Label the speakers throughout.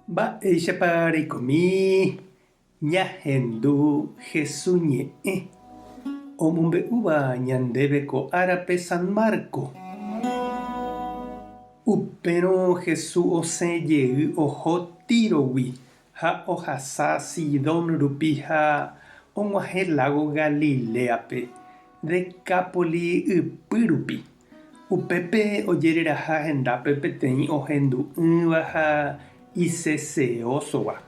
Speaker 1: Mba'éichapa reikomi ñahendu Hesu ñe'ẽ omombe'úva ñandéve ko árape San Marco? Upérõ Hesu osẽ jey oho Tírogui ha ohasa Sidón rupi ha og̃uahẽ lágo Galiléape, Decápoli ypy rupi. Upépe ojereraha hendápe peteĩ ohendu'ỹva ha iseseósova.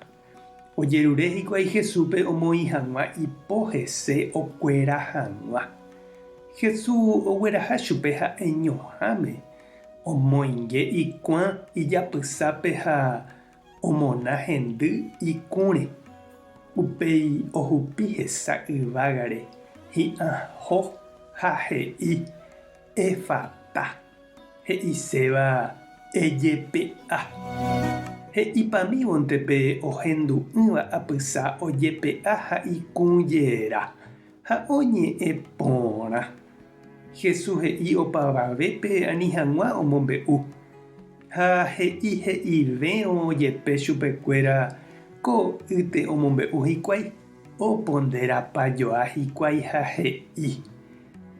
Speaker 1: Ojerure hikuái Jesúspe omoĩ hag̃ua ipo hese okuera hag̃ua. Jesús ogueraha chupe ha'eñoháme, omoinge ikuã ijapysápe ha omona hendy ikũre. Upéi ohupi hesa yvágare hi'ãho ha he'i, Efata, he'iséva ejepe'a. He'ipamívonte pe ohendu'ỹva apysa ojepe'a ha ikũ jera, ha oñe'ẽ porã. Jesús he'i opavavépe ani hag̃ua omombe'u. Ha he'i he'ivérõ jepe chupekuéra ko'ýte omombe'u hikuái, oponderapajoa hikuái ha he'i,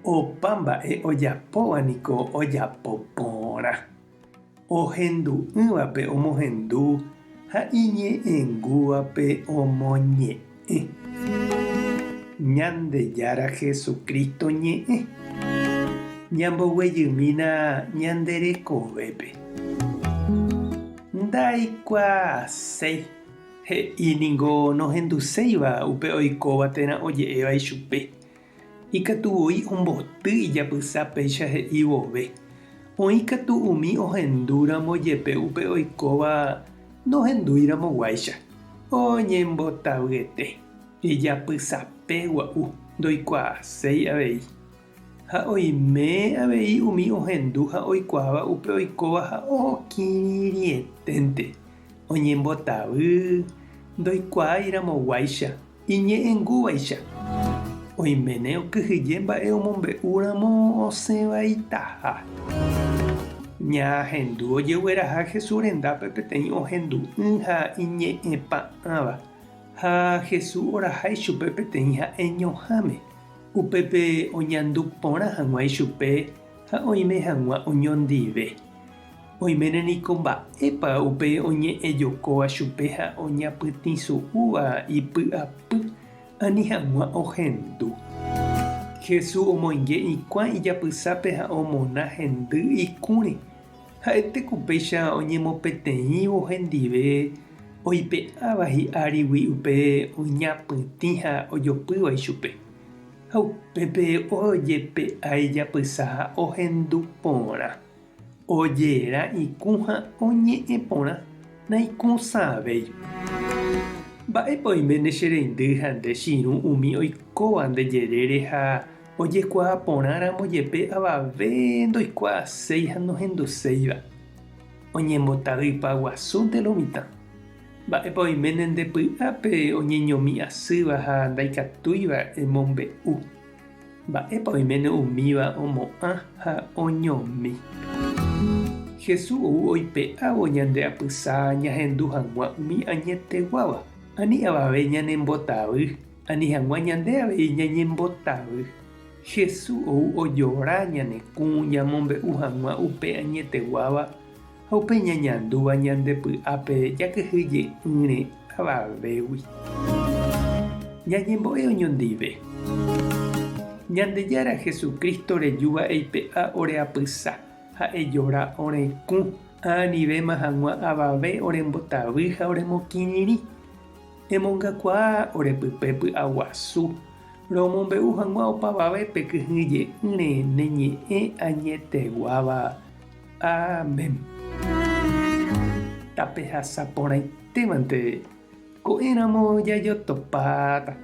Speaker 1: Opa mba'e ojapóva niko ojapo porã. Ohendu'ỹvape omohendu ha iñe'ẽngúvape omoñe'ẽ. Ñandejára Jesucristo ñe'ẽ. Ñamboguejymína ñande rekovépe. Ndaikuaaséi, he'i ningo nohenduséiva upe oikóva térã oje'éva ichupe. Ikatu voi omboty ijapysa péicha he'i vove. Oĩ katu umi ohendúramo jepe upe oikóva nohendúiramo guáicha, oñembotavyete, ijapysape gua'u ndoikuaaséi avei. Ha oime avei umi ohendu ha oikuaáva upe oikóva ha okirirĩeténte, oñembotavy ndoikuaáiramo guáicha. Iñe'ẽngúvaicha, oiméne okyhyje mba'e omombe'úramo osẽvaitaha. Ñahendu ojegueraha Jesús rendápe peteĩ ohendu'ỹ ha iñe'ẽpa'ãva, ha Jesús oraha ichupe peteĩ ha'eñoháme, upépe oñandu porã hag̃ua ichupe ha oime hag̃ua oñondive. Oiméne niko mba'épa upe oñe'ẽjokóva chupe ha oñapytĩsu'úva ipy'apy ani hag̃ua ohendu. Jesús omoinge ikuã ijapysápe ha omona hendy ikũre. Ha'ete ku péicha oñemopeteĩvo hendive oipe'áva hi'árigui upe oñapytĩ ha ojopýva ichupe. Ha upépe ojepe'a ijapysa ha ohendu porã. Ojera ikũ ha oñe'ẽ porã naikũsãvéi. Mba'épa oiméne che reindy ha nde chirũ umi oikóva nde jerére ha ojekuaa porã ramo jepe avave ndoikuaaséi ha nohenduséiva? Oñembotavypa guasúnte lo mitã. Mba'épa oiméne nde py'ápe oñeñomi asýva ha ndaikatúiva emombe'u? Mba'épa oiméne umíva omo'ã ha oñomi? Jesús ou oipe'ávo ñande apysa ñahendu hag̃ua umi añeteguáva, ani avave ñanembotavy, ani hag̃ua ñande avei ñañembotavy. Jesús ou ojora ñane kũ ñamombe'u hag̃ua upe añeteguáva ha upe ñañandúva ñande py'ápe jakyhyje'ỹre avavégui. Ñañembo'e oñondive. Ñandejára Jesucristo rejúva eipe'a ore apysa ha ejora ore kũ, anivéma hag̃ua avave orembotavy ha oremokirirĩ. Emongakuaa ore pype py'aguasu, romombe'u hag̃ua opavavépe kyhyje'ỹre ne ñe'ẽ añeteguáva. Amén. Tapehasa porãitémante ko'ẽramo jajotopáta.